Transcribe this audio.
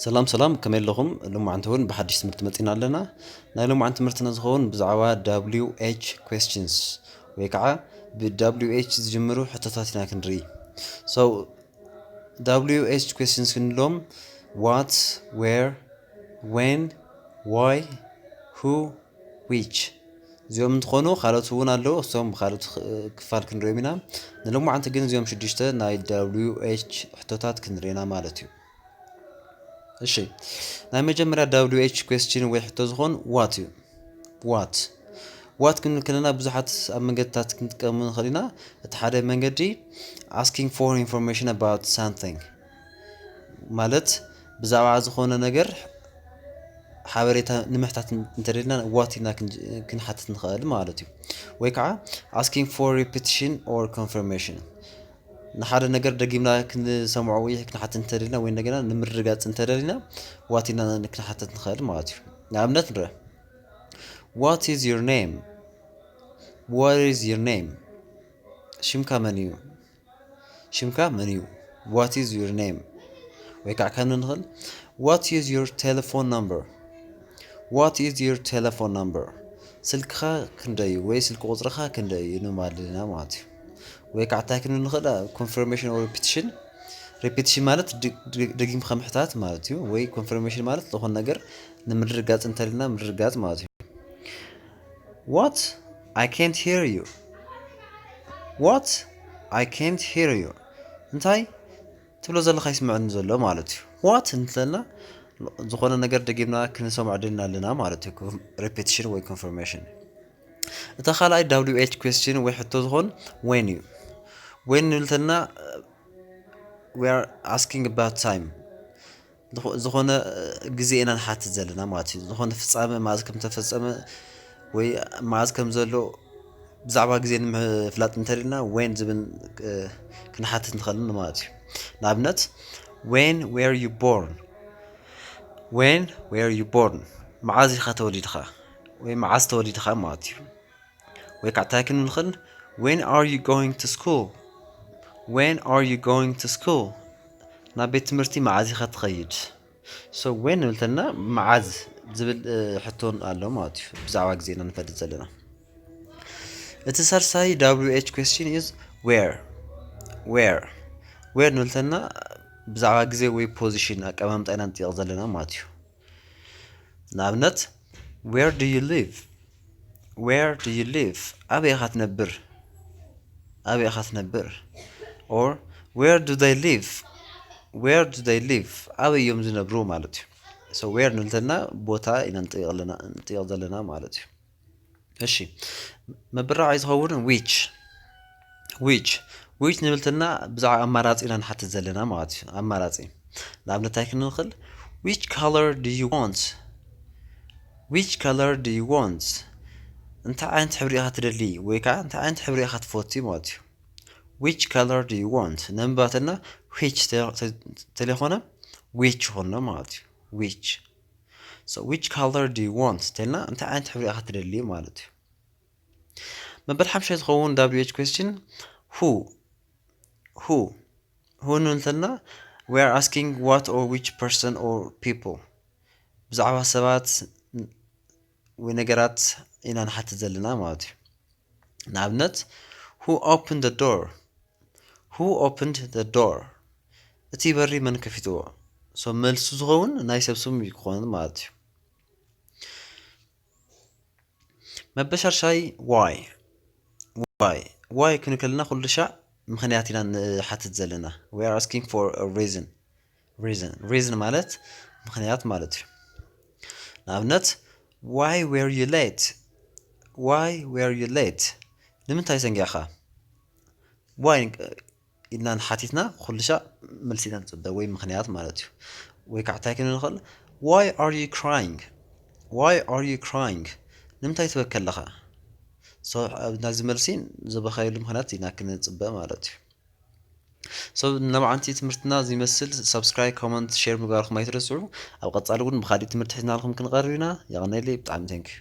ሰላም ሰላም፣ ከመይ ኣለኹም? ሎማዓንቲ እውን ብሓድሽ ትምህርቲ መፂና ኣለና። ናይ ሎማዓንቲ ትምህርትና ዝኸውን ብዛዕባ W H questions ወይ ከዓ ብ W H ዝጅምሩ ሕቶታት ኢና ክንርኢ። So W H questions ክንብሎም what, where, when, why, who, which እዚኦም እንትኾኑ ካልኦት እውን ኣለዉ። እሶም ብካልኦት ክፋል ክንሪኦም ኢና። ንሎማዓንቲ ግን እዚኦም ሽዱሽተ ናይ W H ሕቶታት ክንሪና ማለት እዩ። እሺ፣ ናይ መጀመርያ W H question ወይ ሕቶ ዝኾን what እዩ። What what ክንብል ከለና ብዙሓት ኣብ መንገድታት ክንጥቀሙ ንኽእል ኢና። እቲ ሓደ መንገዲ asking for information about something ማለት ብዛዕባ ዝኾነ ነገር ሓበሬታ ንምሕታት እንተደልና what ኢልና ክንሓትት ንኽእል ማለት እዩ። ወይ ከዓ asking for repetition or confirmation ንሓደ ነገር ደጊምና ክንሰምዖ ወይ ክንሓትት እንተደልና ወይ እንደገና ንምርጋፅ እንተደልና what ኢልና ክንሓትት ንኽእል ማለት እዩ። ንኣብነት ንረ what is your name? What is your name? ሽምካ መን እዩ? ሽምካ መን እዩ? What is your name? ወይ ከዓ ከም ንኽእል what is your telephone number? What is your telephone number? ስልክኻ ክንደይ እዩ ወይ ስልኪ ቁፅርኻ ክንደይ እዩ ንማለና ማለት እዩ። ወይ ከዓ እንታይ ክንብል ንኽእል confirmation or repetition። Repetition ማለት ደጊምካ ምሕታት ማለት እዩ። ወይ confirmation ማለት ዝኾነ ነገር ንምርጋፅ እንተልና ምርጋፅ ማለት እዩ። What? I can't hear you. What? I can't hear you. እንታይ ትብሎ ዘለካ ይስምዐኒ ዘሎ ማለት እዩ። What እንተልና ዝኾነ ነገር ደጊምና ክንሰምዖ ደልና ኣለና ማለት እዩ። Repetition ወይ confirmation። እታ ካልኣይ W H question ወይ ሕቶ ዝኾን when እዩ። When ንብል ተለና we are asking about time ዝኾነ ግዜ ኢና ንሓትት ዘለና ማለት እዩ። ዝኾነ ፍፃመ መዓዝ ከም ተፈፀመ ወይ መዓዝ ከም ዘሎ ብዛዕባ ግዜ ንምፍላጥ እንተደልና when ዝብል ክንሓትት ንኽእል ማለት እዩ። ንኣብነት when were you born? When were you born? መዓዝ ኢኻ ተወሊድኻ ወይ መዓዝ ተወሊድኻ ማለት እዩ። ወይ ከዓ እንታይ ክንብል ንኽእል when are you going to school? When are you going to school? ናብ ቤት ትምህርቲ መዓዝ ኢኻ ትኸይድ? So when ንብል ተለና መዓዝ ዝብል ሕቶን ኣሎ ማለት እዩ። ብዛዕባ ግዜ ኢና ንፈልጥ ዘለና። እቲ ሳልሳይ W H question is where? Where where ንብል ተለና ብዛዕባ ግዜ ወይ position ኣቀማምጣ ኢና ንጥይቕ ዘለና ማለት እዩ። ንኣብነት where do you live? Where do you live? ኣበይ ኢኻ ትነብር? ኣበይ ኢኻ ትነብር? Or where do they live? Where do they live? ኣበይ እዮም ዝነብሩ ማለት እዩ። So where ንብል ተለና ቦታ ኢና ንጥይቕ ዘለና ማለት እዩ። እሺ፣ መበል ራብዓይ ዝኸውን which which which ንብል ተለና ብዛዕባ ኣማራፂ ኢና ንሓትት ዘለና ማለት እዩ። ኣማራፂ ንኣብነት እንታይ ክንብል ንኽእል which color do you want? Which color do you want? እንታይ ዓይነት ሕብሪ ኢኻ ትደሊ ወይ ከዓ እንታይ ዓይነት ሕብሪ ኢኻ ትፈቲ ማለት እዩ። Which color do you want? ነንባተና which ተለይኮነ which ይኾንና ማለት እዩ። Which So which color do you want? ተልና እንታይ ዓይነት ሕብሪ ኢኻ ትደሊ ማለት እዩ። መበል ሓምሻይ ዝኸውን W H question who who who ንብል ተለና we are asking what or which person or people ብዛዕባ ሰባት ወይ ነገራት ኢና ንሓትት ዘለና ማለት እዩ። ንኣብነት who opened the door? Who opened the door? እቲ በሪ መን ከፊትዎ? So መልሱ ዝኸውን ናይ ሰብ ስም ክኾን ማለት እዩ። መበል ሻድሻይ why why why ክንብል ከለና ኩሉ ሻዕ ምኽንያት ኢና ንሓትት ዘለና። We are asking for a reason. Reason reason ማለት ምኽንያት ማለት እዩ። ንኣብነት why were you late? Why were you late? ንምንታይ ሰንጊዕኻ? Why ኢልና ንሓቲትና ኩሉ ሻዕ መልሲ ኢና ንፅበ ወይ ምኽንያት ማለት እዩ። ወይ ከዓ እንታይ ክንብል ንኽእል why are you crying? Why are you crying? ንምንታይ ትበኪ ኣለኻ? So ናዚ መልሲ ዝበኻየሉ ምኽንያት ኢና ክንፅበ ማለት እዩ። So ንሎማዓንቲ ትምህርትና እዚ ይመስል። Subscribe, comment, share ምግባርኩም ኣይትረስዑ። ኣብ ቀፃሊ እውን ብኻሊእ ትምህርቲ ሒዝናልኩም ክንቐርብ ኢና። የቐነየለይ፣ ብጣዕሚ thank you።